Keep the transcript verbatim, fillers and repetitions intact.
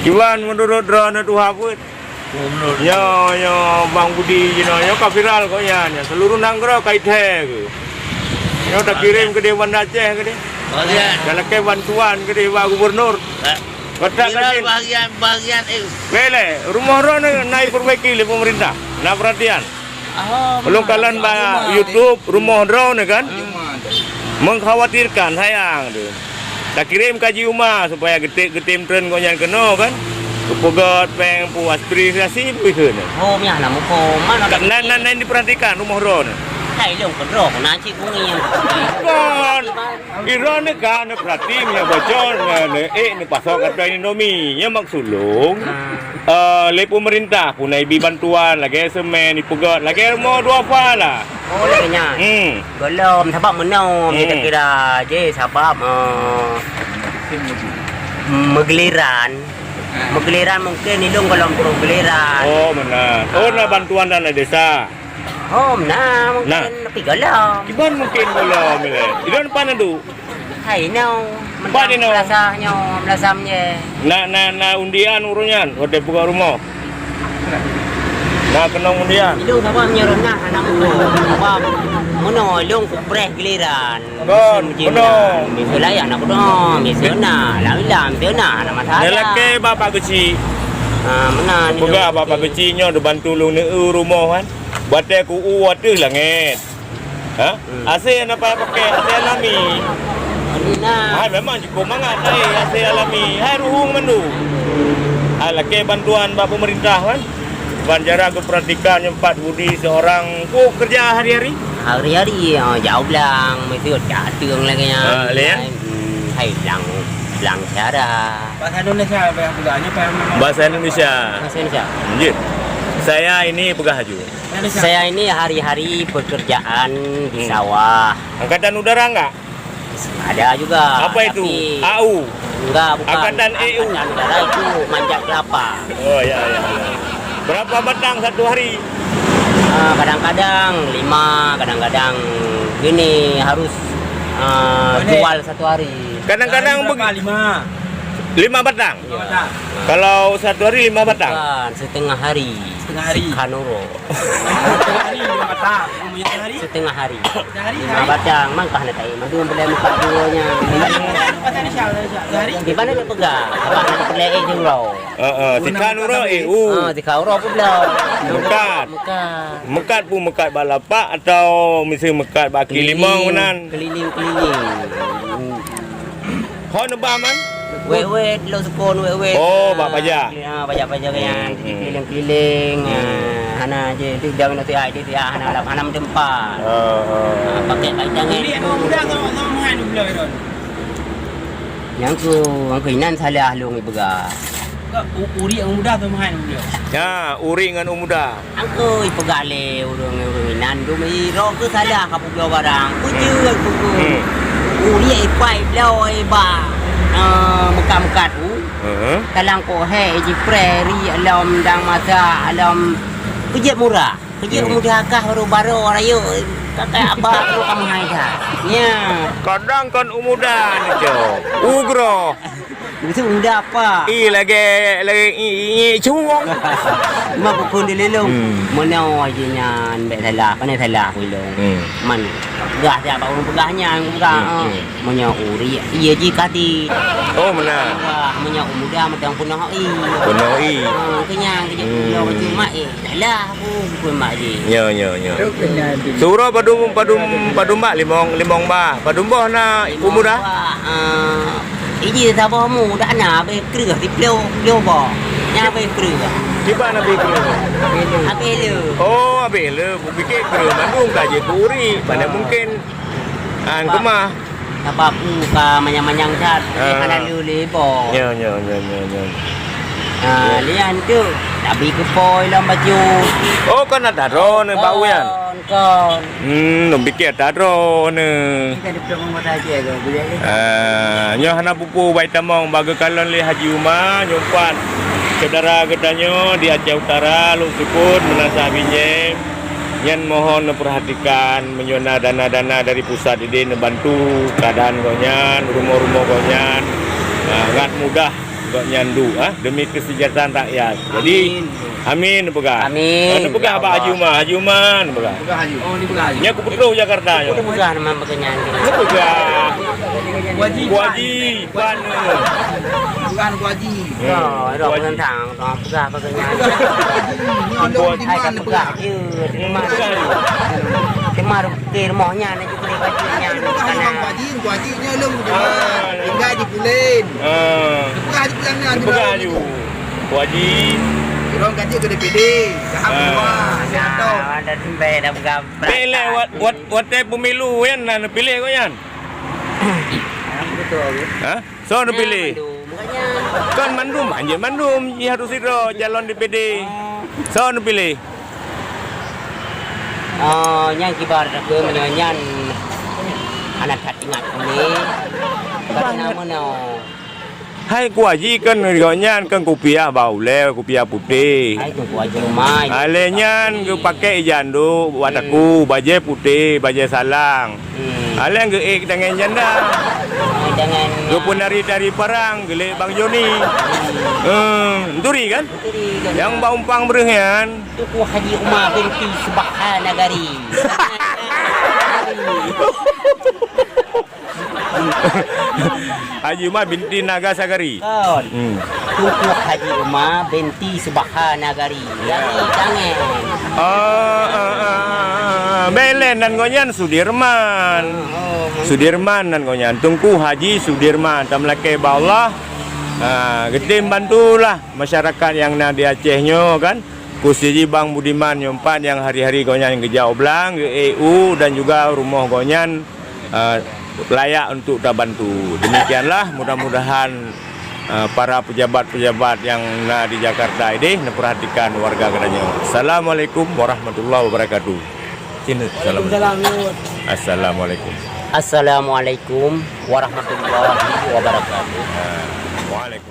Kiban meunurot droeneuh tuha peuet? Nyoe, nyoe Bang Budi jinoe, nyoe ka viral kok nyan, nyoe seluruh nanggroe ka ithèe keuh. Nyoe takirém keudéh Banda Aceh keudéh. Bagian. Dan lakèe bantuan keudéh bak gubernur. Batak viral kacin. Bagian, bagian, eh. Lé, lé, rumoh droeneuh na ipeurbaiki lé pemerintah. Na peuratian. Oh, ulôn kalon bak YouTube rumoh droeneuh kan. Mengkhawatirkan, sayang tu. Takirém ka jiuma supaya geutem, geutem treun gobnyan keunoe kan. Geupeugöt péng, peue aspirasi, peue kheun. Oh, meunan na muphom. Mana na, na, na diperhatikan rumoh droeneuh. Hai, lôn keudroe, na cit bungi nyang. Kon. Droeneuh ka neupeurati, nyoe bocor, nyoe, nyoe, eh, neupasoe kantô Indomie. Nyoe maksud lôn. Ah. Eh, lé pemerintah pun na ibi bantuan, lagèe semen, ipeugöt, lagèe rumoh duafa lah. Oh, lagèe nyan. Hmm. Gohlom, sabab meunoe, hmm, kita kira je, sabab, eh, meugiliran. Meugiliran mungkin ilong gohlom turun giliran. Oh, meunan. Oh, na bantuan dana desa. Oh, meunan, mungkin. Nah. Tapi gohlom. Kiban mungkin gohlom, ilèe. Ilong pan adu. Hai, no. Pat inoe? Meunyoe meunyoe meunyoe. Na, na, na undian ureueng nyan, watèe peugah rumoh. Na keunong undian. Ilong saban meunyoe roh na, hana muphom. Saban meunyoe ilong kupreh giliran. Kon, meunyoe. Miseue layak na kudoe, miseue na, lam ilam, miseue na, hana masalah. Nalakèe bapak keuchik. Ah, meunan. Peugah bapak keuchik nyoe dibantu lôn neueu rumoh kan. Watèe ku u ateueh langèt. Ha? Hmm. Asèe hana payah pakèk, asèe alami. Alhamdulillah. Hai, memang cukôp mangat, hai, asèe alami. Hai, ruhueng mandum. Hai, lakèe bantuan bak pemerintah, kan? Ban jarak geupeuratikan nyoe pat Budi seorang. Ku kerja hari-hari? Hari-hari, ah, jak u blang, meusti jak ateueng lagèe nyan. Ah, lé, ya? Hmm, hai, blang, blang syara. Bahasa Indonesia, bahasa Indonesia. Bahasa Indonesia. Bahasa Indonesia. Jeuet. Saya ini peugah laju. Saya ini hari-hari pekerjaan di sawah. Hmm. Angkatan udara enggak? Ada juga. Apa itu? Tapi A U? Enggak, bukan. Angkatan E U? Angkatan udara itu manjat kelapa. Oh, ya, ya, ya. Berapa batang satu hari? Ah, kadang-kadang lima, kadang-kadang gini harus, ah, jual satu hari. Kadang-kadang hari berapa? Lima. Lima batang? Lima batang. Kalau satu hari lima batang? Bukan, setengah hari. Setengah hari. Sekanuro. Setengah hari, lima batang. Setengah hari. Setengah hari? Lima batang, mangkah na tai. Madu boleh muka duanya. Bahasa Indonesia, bahasa Indonesia. Sehari? Di mana dia pegang? Apa nak boleh eh jenglau? Heeh, sekanuro, eh, u. Ah, sekanuro apa belau? Mekat. Mekat. Mekat pun mekat bak lapak atau mesti mekat bak kaki limong meunan? Keliling, keliling. Ho neuba man? Wet-wet, lôn sukon wet-wet. Oh, bak pajak. Ah, pajak-pajak nyan. Hmm, hmm. Keliling-keliling. Hmm. Ah, hana je, tu dah minta siat, tu siat, hana lap, hana meuteumpat. Ah, ah. Ah, pakai paitang. Jadi, emang mudah sama, sama main dulu, Ron? Nyang ku, nyang ku inan salah lôn ipeugah. Ka, u-, urik nyang muda atau meuhai nyang muda? Ya, urik ngon u muda. Angkeu ipeugah lé ureueng-ureueng inan dum i roh keu salah ka peubloe barang. Peue jeuet peue. Hmm. Urik ipai bloe iba, eh, meukat-meukat u. Heeh. Talang koh hé jipreh ri alom dang masak alom peujeuet murah. Keu jeuet muda kah baru-baru rayeuk, kakak abah tu ka meuhai dah. Nya. Kadang kon u muda ni, Cok. U groh. Itu muda apa? Ih, lagi, lagi, i, i, i, cuwong. Mak pukul di lelong. Hmm. Meunoe aja nyan, bèk salah, pane salah ku ilong. Hmm. Man, peugah siat bak ureueng peugah nyan, peugah. Hmm, ah. Hmm. Meunyoe urik, iya jih kadi. Oh, meunan. Wah, meunyoe u muda mantong peunoh i. Peunoh i. Ha, keu nyan, keu jeuet peunoh, cuma, eh, salah aku, bukon mak jih. Nyo, nyo, nyo. Siuroe padum, padum, padum bak limong, limong bah. Padum boh na u muda? Limong bah, ah, iji saboh mu, dak na, abéh kreueh, siplôh, plôh boh. Nyan abéh kreueh. Kiban abéh kreueh? Abéh le. Oh, abéh le. Kupike kreueh mandum ka jeuet keu urik. Mana mungkin. An keumah. Sabab u ka manyang-manyang that, ah, hana lé lé boh. Nyo, nyo, nyo, nyo, nyo. Ha, lian tu, tabi keupoi lom baju. Oh, kon ata droeneuh bak u nyan? Kon, kon. Hmm, lôn pike ata droeneuh. Kita di Pulau Mawar Aceh ke, boleh ke? Ah, nyoe hana peue-peue, bai tamong bak geukalon lé Haji Uma, nyoe pat syedara geutanyoe di Aceh Utara, lôn sukon meunasah binyem. Nyan mohon neupeurhatikan, meunyoe na dana-dana dari pusat idéh neubantu keuadaan gobnyan, rumoh-rumoh gobnyan, ah, ngat mudah Gobnyan duek, ah, demi kesejahteraan rakyat. Jadi, amin, amin, peugah. Amin. Peugah bak Haji Uma, Haji Uma, peugah. Peugah Haji. Oh, dipeugah Haji. Nyan kupeutôh Jakarta nyoe. Peugah nama peugah nyan. Peugah. Kuaji. Kuaji, pan. Bukan Kuaji. Ya, ada Kuaji. Peugah bak nyan. Peugah bak nyan. Kuaji. Nyoe lôn di mana peugah? Peugah. Cuma, cuma ke rumahnya. Kuaji nyoe lôn, tinggai di Pulen. Ah. Peugah di Pulen ni, Peugah aju. Kuaji. Irong kaji ke D P D. Kaham dua. Nah, ada sembeh dah peugah. Pilih wat, wat, watèe pemilu kan, nah, pilih kau nyan. Betul. Hah? So neupiléh? Kan mandum, anjeut mandum, jih harôh sidroe calon D P D. So neupiléh? Oh, nyan kiban takheun meunyoe nyan hana that ingat keunoe. Bang. Bagaimana? Hai Kuaji kan gobnyan kan kupiah bak ulèe, kupiah putéh. Hai Kuaji umai. Alèh nyan geupakè ija anduk, bak takue, bajèe putéh, bajèe salang. Hmm. Alèh geuék tangai janda. Tangai. Geupeunari-tari parang, geulék Bang Joni. Hmm. Hmm, turi kan? Turi kan? Nyang bak umpang breuh nyan. Tuku Haji Uma binti Subhanagari. Haji Uma binti Naga Sagari. Kon. Hmm. Tuku Haji Uma binti Subhanagari. Ya. Yang tangai. Ah, ah, ah, ah, ah. Bèk lé nan gobnyan Sudirman. Oh, oh. Sudirman nan gobnyan. Teungku Haji Sudirman. Tameulakèe bak Allah. Ah, geutem bantulah masyarakat nyang na di Aceh nyoe kan. Khusus jih Bang Budiman nyoe pat nyang hari-hari gobnyan geujak u blang, geuék u dan juga rumoh gobnyan, eh, layak untuk tabantu. Demikianlah, mudah-mudahan, eh, para pejabat-pejabat nyang na di Jakarta idéh neupeurhatikan warga geutanyoe. Assalamualaikum warahmatullahi wabarakatuh. Sini, assalamualaikum. Waalaikumsalam, Yud. Assalamualaikum. Assalamualaikum warahmatullahi wabarakatuh. Ah, waalaikum.